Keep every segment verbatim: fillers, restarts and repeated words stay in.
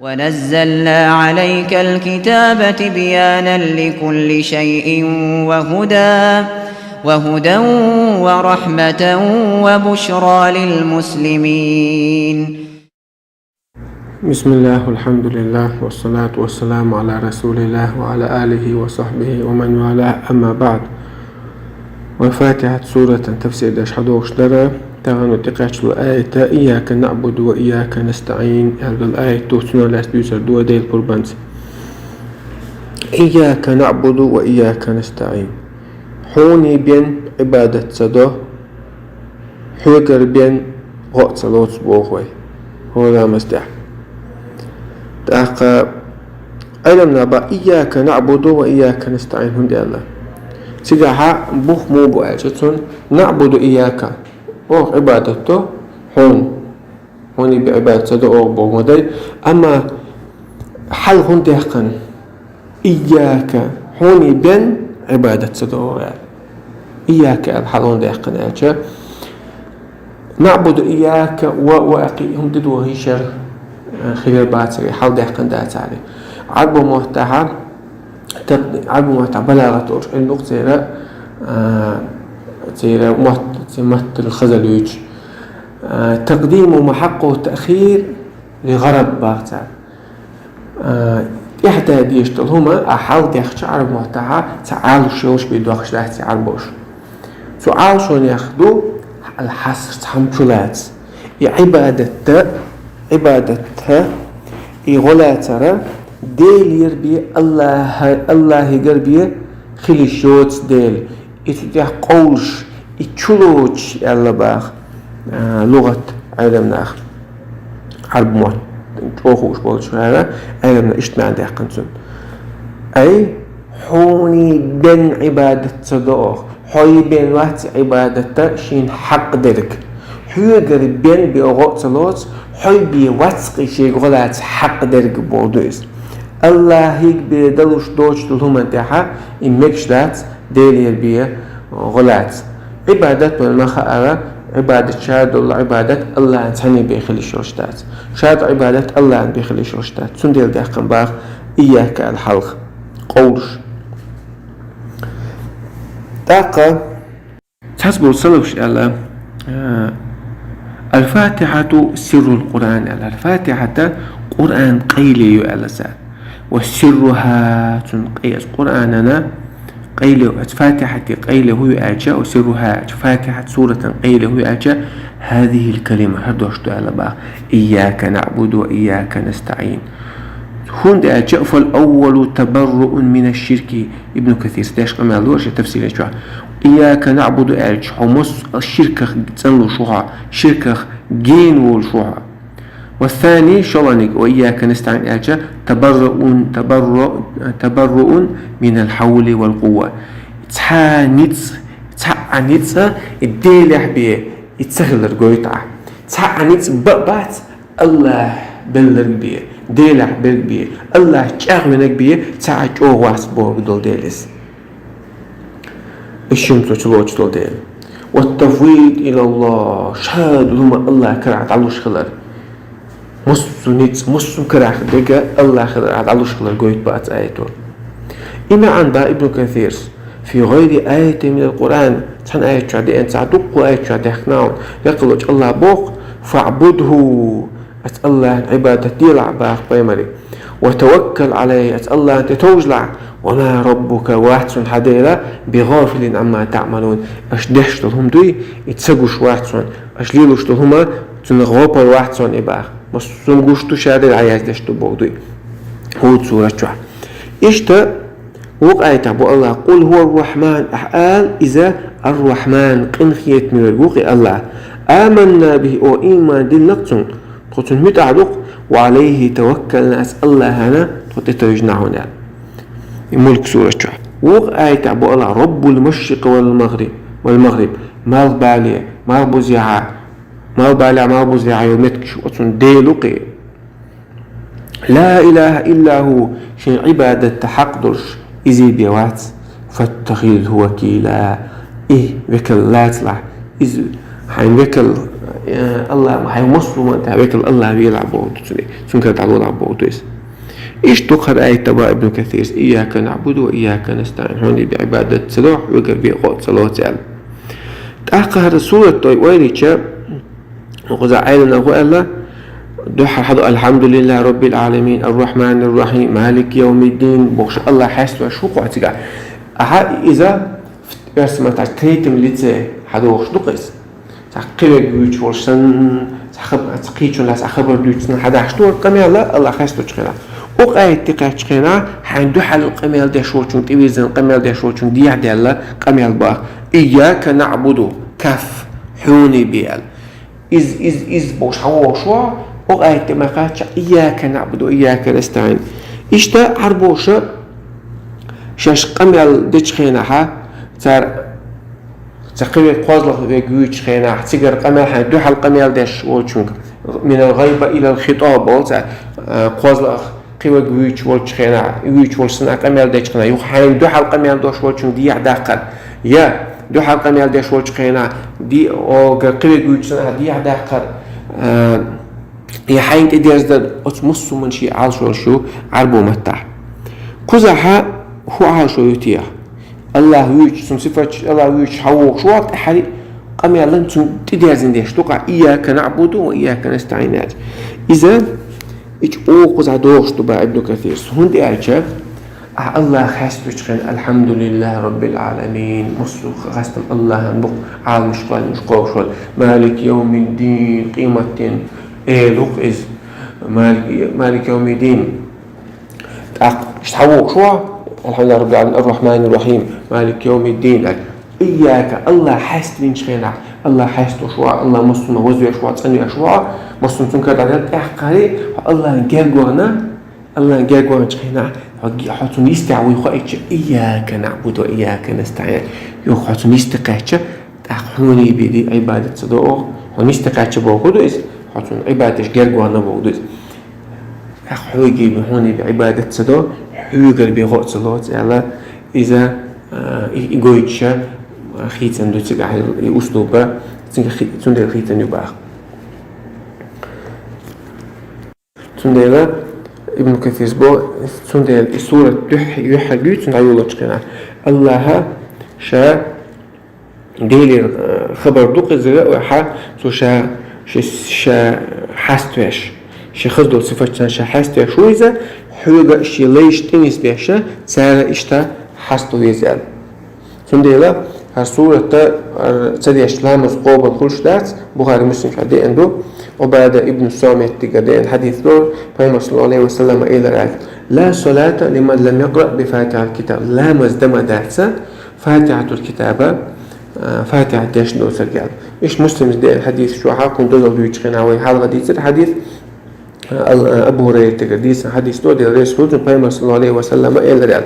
ونزلنا عليك الكتاب تبيانا لكل شيء وهدى وهدى ورحمة وبشرى للمسلمين. بسم الله والحمد لله والصلاة والسلام على رسول الله وعلى آله وصحبه ومن والاه، أما بعد. Вай Фатихьат сурата тафсир деш хьадогӀуш дара, тахана тӀекхаччалца аята «إياك نعبد وإياك نستعين» аьлла аят ду, цунах лаьцна дуьйцур ду вай Делан къурбанца. «إياك نعبد وإياك نستعين». Хьуна бен Ӏибадат ца до, хьоьгара бен гӀо а ца лоцу боху вай хӀора ламаз тӀехь. ТӀаккха Ӏеламнаха боху «إياك نعبد وإياك نستعين» хӀунда аьлла. Цигахьа бух муха бу аьлча цунна «نعبد إياك», оха Ӏибадат до хьуна. Хьуна бен Ӏибадат ца до оха боху ма дай, амма хьал хӀунда даьккхина? «إياك», хьуна бен Ӏибадат ца до оха аьлла. «إياك» аьлла хьал хӀунда даьккхина аьлча, «نعبد إياك» ва, ва акхий хӀума де дохийшар, э, хилар бацаре, хьал даьккхина дацаре. Ӏарбо маттахьа, так-, Ӏарбо маттахь балагӀат олуш Ӏилма бу-кх церан, э, церан мотт-, церан маттал хаза луьйчу. Э, «تقديم ما حقه التأخير لغرض» боху цара. А, тӀехь дан дезаш долу хӀума, а хьал даьхча Ӏарбо маттахьа, цхьа Ӏалашо йолуш бен дохуш дац и Ӏарбоша. Цу Ӏалашонех ду аль-хьаср, цхьамма чулаца. И Ӏибадатта, Ӏибадатта, и гӀо лацара, Делера бен, Аллахьа-, Аллахьигара бен хила йиш йоцу Дела. И цу тӀехь къовлуш, и чулоцуш аьлла боху, а, лугӀат Ӏеламнаха. Ӏарбо мотт чӀогӀа хууш болчара Ӏеламнаха иштта маьӀна даьккхина цунна. Ай, хьуна бен Ӏибадат ца до оха, хьо бен вац Ӏибадатта шена хьакъ дерг. Хьоьгара бен бен гӀо а ца лоцу, хьо бен вац-кх и шега гӀо лаца хьакъ дерг боху ду иза. Аллахьига бен далуш доцуш долу хӀуманна тӀехьа и мегаш дац, Делера бен гӀо лаца. Ӏибадат вайна ма хаара, Ӏибадат ша долу Ӏибадат Аллахьан цхьанне бен хила йиш йолуш дац. Ша долу Ӏибадат Аллахьан бен хила йиш йолуш дац. Цундела даьккхина боху «إياك» аьлла хьалха къовлуш. ТӀаккха Цхьацца болу салафаша аьлла, а, «الفاتحة سر القرآن» аьлла. Аль-Фатихьата Къуръан къайле ю аьлла цара. «وسرها», цуьнан къай-, Къуръанана къайле, Фатихьата къайле хӀун ю аьлча, «وسرها» аьлча, Фатихьат суратан къайле хӀун ю аьлча, «هذه الكلمة», хӀара дош ду аьлла боху, «إياك نعبد وإياك نستعين». ХӀунда аьлча, «فالأول تبرؤ من الشرك». Ибн Касира деш къамел ду аша тафсире чохь. «إياك نعبد» аьлча, хьо массо а ширках цӀанлуш ву хьо, ширках гена волуш ву хьо. «والثاني», шолгӀаниг, «وإياك نستعين» аьлча, «تبرؤ، تبرؤ، تبرؤ من الحول والقوة». Цхьа ницкъ, цхьа а ницкъ а и Делехь бен и ца хилар гойту ахь. Цхьа а ницкъ бан а бац, Аллахь белларг бен, Делехь берг бен, Аллахь чӀагӀвинарг бен цхьа а чӀогӀа вац бохург долу Дела иза. И шимма цо чулоцуш долу Дела. «والتفويض إلى الله», ша долу хӀума Аллахь карахь дӀалуш хилар. Массо а ницкъ, массо а карахь дерг Аллахь карахь дӀалуш хилар гойту бац аято. И маьӀна бан Ибн Касира: «في غير آية من القرآن», цхьана аят чохь деана ца, дуккха аят чохь даьхкина хьуна, веккхалочу Аллахь боху: «فاعبده», аца Аллахьна Ӏибадат делахь боху пайхамаре. «وتوكل عليه», аца Аллахьна тӀе товжалахь. «وما ربك», вац хьуна хьан Дела, «بغافل عما تعملون», аша деш долу хӀума дуй, и ца гуш вац хьуна, аша лелош долу хӀума, цунах гӀопар вац хьуна и боху. Массо а гуш ду ша Дела, Ӏа яздеш ду боху дуй. ХӀуд сурат чохь. Иштта, вукху аятехь бо Аллахь: «قل هو الرحمن», ахьа ала, иза Ар-Рахьман, къинхетаме верг ву-кх и Аллахь. «آمنا به», о, ийман диллина-кх цунна, тхо цунна муьтӀахь ду-кх, «وعليه توكلنا», аца Аллахьна тхо тӀетевжина хьуна аьлла. И Мулк сурат чохь. Вукху аятехь бо Аллахь: «رب المشرق والمغرب، والمغرب», малхбале, малхбузехьа, малхбалехь, малхбузехьа йолу меттигаш оцунна Дела ву-кх и. «لا إله إلا هو», шен Ӏибадатта хьакъ долуш изий бен вац, «فاتخذه وكيلا», и векал лацалахь, иза хьайн векал, Э, Аллах, хьай массо а векал Аллах велахь боху цуьнан, цуьнан кара дӀалолахь боху иза. Иштта дукха хӀара аят тӀе баха Ибн Касира: «Ийяка наӀбуду ва ийяка настаӀин», хьуна бен Ӏибадат ца до, хьоьгара бен гӀо а ца лоцу аьлла. ТӀаккха хӀара сурат тӀе ойла йича, кхузахь Ӏеламнаха аьлла, дуьххьара хьадо: «Алхьамдулиллахи Роббил Ӏаламин, Ар-Рахьманир-Рахьим, Малики Йовмиддин», бохуш Аллах хьаьсташ ву кхузахь цигахь. Ахьа иза, оьрсийн маттахь, третьем лице хьадохуш ду-кх иза. Цхьа кхин верг вуьйцуш волуш санна, цхьа хаб-, цхьа кхечунна цхьа хабар дуьйцуш санна хьадахьаш ду хӀара къамел, Аллах хьаьсточу хенахь. Оцу аят тӀе кхаьччу хенахь, хьайна дуьхьал къамел деш волчунга, тӀевирзина къамел деш волчунга дехьа даьлла къамел баха: «Ийяка наӀбуду», каф, хьуна бен аьлла. Иза, иза, иза бохуш хьан вохуш ву, оцу аят тӀе ма кхаьчча, «Ийяка наӀбуду ва ийяка настаӀин». Иштта Ӏарбоша шаьш къамел дечу хенахьа, цара цхьа кхин верг, кхозлагӀа верг вуьйцучу хенахь, цигара къамел, хьайна дуьхьал къамел деш волчунга, «Минал гӀайба илал хитӀаб» олу цара, а, кхозлагӀа кхин верг вуьйцуш волчу хенахь, вуьйцуш волчу санна къамел дечу хенахь, юха хьайна дуьхьал къамел деш волчунга дехьа даккхар, я дуьхьал къамел деш волчу хенахь, ди-, оцу кхин верг вуьйцучу санна дехьа даккхар, а, я хьайна тӀедерзадар, оцу массо а хӀуманна шен Ӏалашо йолуш ю Ӏарбойн маттахь. Кхузахьа хӀун Ӏалашо ю те? Аллах вуьйцуш, цуьнан сифаташ, Аллах вуьйцуш хьан вохуш ву, тӀаьххьара къамелан цуьнан тӀедерзина деш ду-кх, «Ийяка наӀбуду ва ийяка настаӀин» аьлча. Иза, и чӀогӀа кхузахь дохуш ду баха Ибн Касира. ХӀунда аьлча, ахьа Аллах хьаьсточу хенахь, «Алхьамдулиллахи Роббил Ӏаламин», массо а хастам Аллахьан бу-кх, Ӏаламаш кхоьллинчу, кхобуш волу, «Малики Йовмиддин», къематдийнан Эла ву-кх иза, «Малики, Малики Йовмиддин». ТӀаккха иштта хьан вохуш ву, «Алхьамдулиллахи Роббил Ӏаламин, Ар-Рахьманир-Рахьим, Малики Йовмиддин», аьлла. Ийяка, Аллах хьаьста винчу хенахь, Аллах хьаьсташ ву, Аллах массо а хӀуманна вазвеш ву, цӀанвеш ву, массо а хӀума цуьнан кара дӀа, тӀаьххьара хьо Аллахьан герга вахана, Аллахьан герга ваханчу хенахь, хьо, хьо цунна йистехь вуй хоуьйтуш, «Ийяка наӀбуду ва ийяка настаӀин». Юха хьо цунна йисте кхаьчча, тӀаккха хьуна бен Ӏибадат ца до оха, хьо йисте кхаьчча бохург ду иза, хьо цунна Ӏибадат деш герга вахана бохург ду иза. ТӀаккха хьоьга бен хьуна бен Ӏибадат ца до, хьоьгара бен гӀо а ца лоцу аьлла, иза, а, и, и гойтуш, а, хийцина ду цигахь и услуба, цигахь хи-, цундела хийцина ю баха. Цундела Ибн Касира боху, цундела и сурат дуьххьа, юьххьехь дуьйцу дӀайолучу хенахь, Аллаха ша Делера, э, хабар ду-кх иза, ой, хьан, цо ша, ша, ша хьаставеш, шен хаза долу сифаташца ша хьаставеш ву иза, хьоьга шен лайш тӀенисбеш, цара иштта хьаста веза аьлла. Цундела хӀара сурат, хӀара ца дешча ламаз къобал хуьлуш дац, Бухари, Муслим чохь деана ду, Убада ибн Самитигара деана хьадис ду, Пайхамар, саллаллаху алейхи ва саллам, элира аьлла: «Ла салата лиман лам якъра би фатихатил китаб». Ламаз дан ма дац Фатихатул китаба, а, Фатиха дешна доцург аьлла. Иштта Муслима деана хьадис чохь, кхунна дозалла дуьйцучу хенахь вай хьалха дийцира хьадис, а, Ал-, а, Абу Хурайратигара дийцина хьадис ду, Дела реза хуьлда цунна, Пайхамар, саллаллаху алейхи ва саллам, элира аьлла: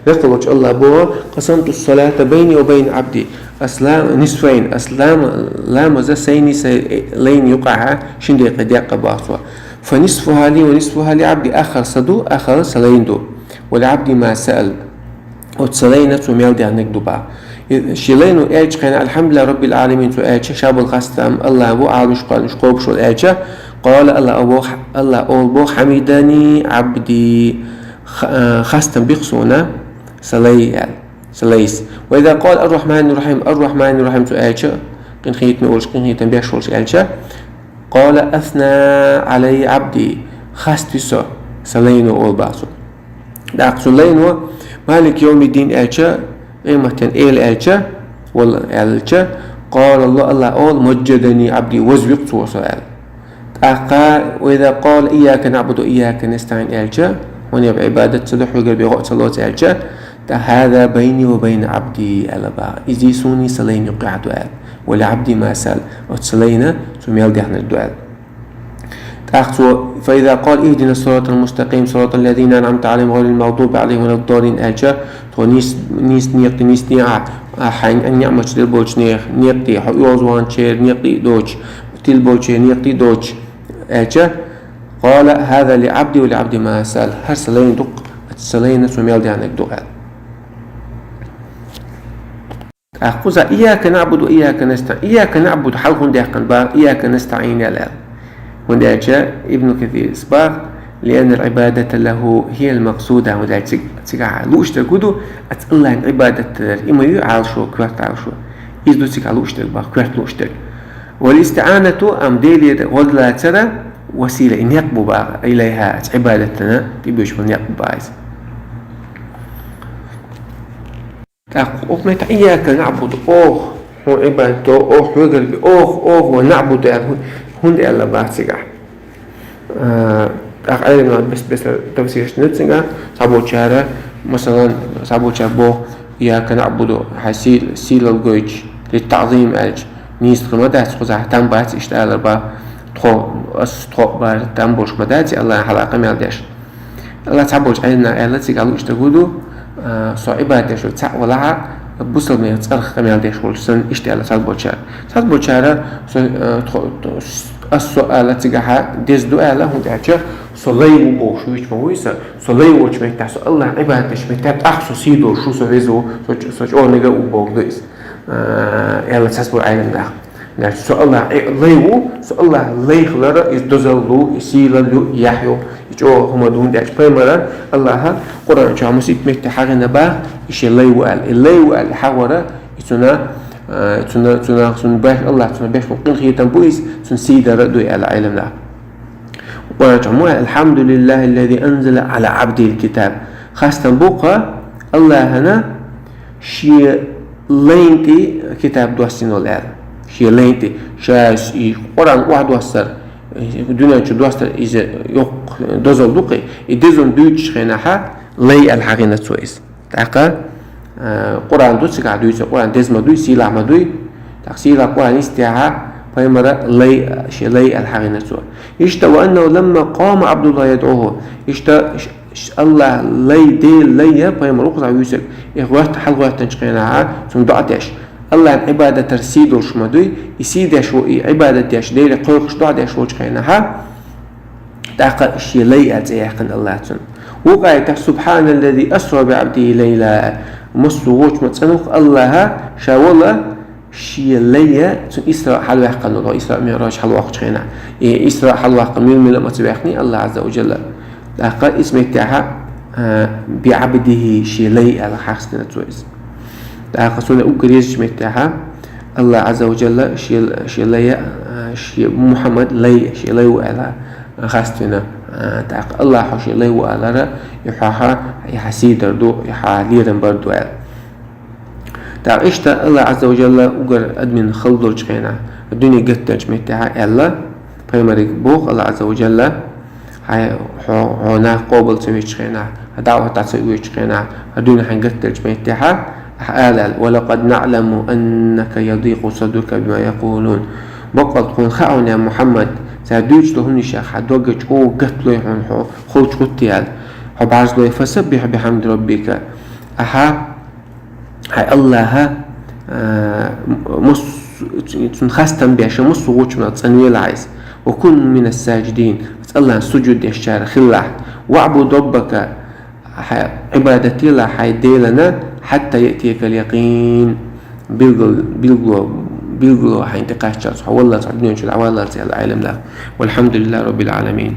Лекха волчу Аллах боху: «Къасамту салата байни ва байна абди». Ас лам-, нисфайн, ас лам-, ламаза сайни сай-, лайна юкъахь шина декъе декъа боху цо. «Фа нисфуха ли ва нисфуха ли абди», аххар сан ду, аххар сан лайна ду. «Ва ли абди ма саал». Оцу сан лайна цо мел даьхнарг ду боху. Шен лайно аьллачу хенахь, «Алхьамдулиллахи Роббил Ӏаламин», цо аьлча, ша болу хастам Аллах ву, Ӏаламаш кхоьллинчу кхобуш волу аьлча, къала, Аллах олу боху, Аллах олу боху: «Хьамидани Ӏабди», ха-, а, хастам бина суна сан лай аьлла, сан лайс. «Ва иза къала: Ар-Рахьманир-Рахьим, Ар-Рахьманир-Рахьим», цо аьлча, къинхетаме волуш, къинхетам беш волуш аьлча, «Къала: асна Ӏалайя Ӏабди», хастви со, сан лайно олу боху цо. ТӀаккха цу лайно «Малики йовмиддин» аьлча, къематдийнан эла аьлча, валла аьлча, къала Аллах, Аллах олу: «Мажжадани Ӏабди», вазвира цо со аьлла. ТӀаккха «Ва иза къала: Ийяка наӀбуду ва ийяка настаӀин» аьлча, хьуна бен Ӏибадат ца до, хьоьгара бен гӀо ца лоцу аьлча, «Хаза байни ва байна Ӏабди», аьлла боху. Иза суна, сан лайна юкъахь ду аьлла. «Ва ли Ӏабди ма саал». Оцу сан лайна цо мел даьхнарг ду аьлла. ТӀаккха цо: «Фа иза къала: Ихдина сиратал мустакъим, сиратал лазина анъамта Ӏалайхим, гъайрил магъдуби Ӏалайхим ва ладдаллин», аьлча, тхо нийс-, нийса некъа тӀе нисде ахь, ахь хьайн ниӀматаш делла болчу нехан некъа тӀе, хьо оьгӀазваханчеран некъа тӀе доцуш, тилла болчеран некъа тӀе доцуш, аьлча, къала: «Хаза ли Ӏабди ва ли Ӏабди ма саал». ХӀара сан лайна ду-кх, оцу сан лайна цо мел даьхнарг ду аьлла. ТӀаккха кхуза «Ийяка наӀбуду ва ийяка настаӀин». «Ийяка наӀбуду» хьалха хӀунда яьккхина бах, «Ийяка настаӀин» аьлла. ХӀунда аьлча Ибн Касира бах: «Лианна аль-Ӏибадата лаху хия аль-макъсуда». ХӀунда аьлча цига, цига лууш дерг хӀун ду, аца Аллахьан Ӏибадат дар, и ма ю Ӏалашо, коьрта Ӏалашо. Иза ду цига лууш дерг бах, коьрта лууш дерг. «Валь-истиӀанату», амма Делера гӀо лацар, «васила», и некъ бу бах, «илайха», аца Ӏибадатана тӀабоьдуш бола некъ бу бах иза. ТӀаккха оха меттехь «Ийяка наӀбуду», оха хьуна Ӏибадат до, оха хьоьгара бе, оха, оха ва наӀбуду аьлла, хӀу-, хӀунда аьлла бах цигахь? А, тӀаккха Ӏеламнаха бес-, бесара тафсираш дина цигахь, цхьаболчара, масалан, цхьаболчара боху: «Ийяка наӀбуду», хьайн сий-, сийлалла гойтуш, «литтаӀзим» аьлча, нийса хир ма дац, кхузахь там бац, иштта алар бах, тхо, ас тхо а бара, там болуш ма дац, Аллахьан хьалха къамел деш. Алла цхьаболчу Ӏеламнаха аьлла, цига лууш дерг хӀун ду, а, со Ӏибадат деш ву цхьаъ валахь а, бусалба нехан цӀарах къамел деш волчу санна, иштта аьлла цхьаболчара. Цхьаболчара со, а, тхо-, тхо-, ас со ала цигахь деза ду аьлла, хӀунда аьлча со лай ву бохуш вуьйцуш ма вуй сан, со лай волчу меттехь, со Аллахьан Ӏибадат дечу меттехь, тӀаккха со сий долуш ву, со веза ву, со ч-, со чӀогӀа мега а ву бохург ду иза, а, аьлла цхьаболчу Ӏеламнаха. Значит, со Аллахь Ӏи-, лай ву, со Аллахь лай хилар, иза дозалла ду, и сийлалла ю, и яхь ю, и чӀогӀа хӀума ду, хӀунда аьлча пайхамара Аллахьа Къуръан чохь масийтта метте хьахийна бах, и шен лай ву аьлла. И лай ву аьлла хьахор, и цуьнан, э, цуьнан, цуьнан, цуьнан беш, Аллахь цуьнан беш болу къинхетам бу иза, цуьнан сий дар а ду аьлла Ӏеламнаха. Къуръан чохь ма аьлла: «Алхьамдулиллахьи ллази анзала Ӏала Ӏабдихил китаб». Хастам бу-кх Аллахьана, шен лайна тӀе китаб доссийна волу аьлла. Шен лайна тӀе. Ша и Къуръан охьадоссар, дуьнен чу доссар иза йоккха дозалла ду-кх, и дезалла дуьйцучу хенахь лай аьлла хьахийна цо иза. ТӀаккха, а, Къуръан ду цигахь дуьйцур, Къуръан деза ма дуй, сийлахь ма дуй. ТӀаккха сийлахь Къуръан йистехь пайхамара лай, шен лай аьлла хьахийна цо. Иштта, «ва аннаху ламма къама Ӏабдуллахь ядӀуху». Иштта, Аллахь лай, Делан лай я, пайхамар ву кхузахь вуьйцург, и гӀоьртина, хьалагӀоьртинчу хенахь цунна доӀа деш. Аллахьан Ӏибадатара сий долуш ма дуй, и сий деш ву, и Ӏибадат деш, Деле кхойкхуш доӀа деш волчу хенахь, тӀаккха шен лай аьлла цӀе яьккхина Аллахьа цунна. Вукху аятехь: «Субхьаналлази асра би Ӏабдихи лайла». Массо а вочу ма цӀанву-кх Аллахьа, ша волу шен лай, цуьнан Исраъ хьалаваьккхина, Исраъ МиӀраж хьалавоккхучу хенахь. И Исраъ хьалаваккха мила-мила а ма ца ваьккхина Аллахь Ӏазза ва Джалла. ТӀаккха иза меттехьа, а, «би Ӏабдихи», шен лай аьлла хьахийна цо иза. ТӀаккха цунна уггар езачу меттехьа Аллахь Ӏазза ва Джалла шен, шен лай, а, шен Мухьаммад лай, шен лай ву аьлла хастийна. А, тӀаккха Аллахьа хьо шен лай ву алара, и хьоьха, и хьан сий дар ду, и хьан лерам бар ду аьлла. ТӀаккха иштта Аллахь Ӏазза ва Джалла уггар адамийн хала долчу хенахь, дуьне гатделлачу меттехьа аьлла, пайхамаре боху Аллахь Ӏазза ва Джалла: «Хьайн, хьо, хьо нах къобал ца вечу хенахь, хьан даӀват дӀа ца оьцучу хенахь, хьан дуьне хьайн гатделлачу меттехьа, ахьа ала аьлла: „Ва лакъад наӀламу аннака ядикъу садрука бима якъулун“». Баккъалла тхуна хаьа хьуна, я Мухьаммад, цара дуьйцуш долу хӀуманех хьан дог чӀогӀа гатдой хьуна, хьо холчу гӀуттий аьлла. Хьо бӀарзлой, фасаббихь бихьамди раббика. Ахьа хьайн Аллахьа, а, м-, мус-, цунна хастам беш, массо а вочунах цӀанвелахь иза. «Ва кун минас саджидин», Аллахьан сужуд дешчара хилалахь. «ВаӀбуд раббака», хьайн Ӏибадат делахь хьайн Делана, «хьатта яътиякал якъин», билгал-, билгало, билгало хьайна тӀекхаччалц, хьо валлалц, хьо дуьнен чуьра дӀаваллалц, аьлла Ӏеламнаха. Валхьамдулиллахьи раббил Ӏаламин.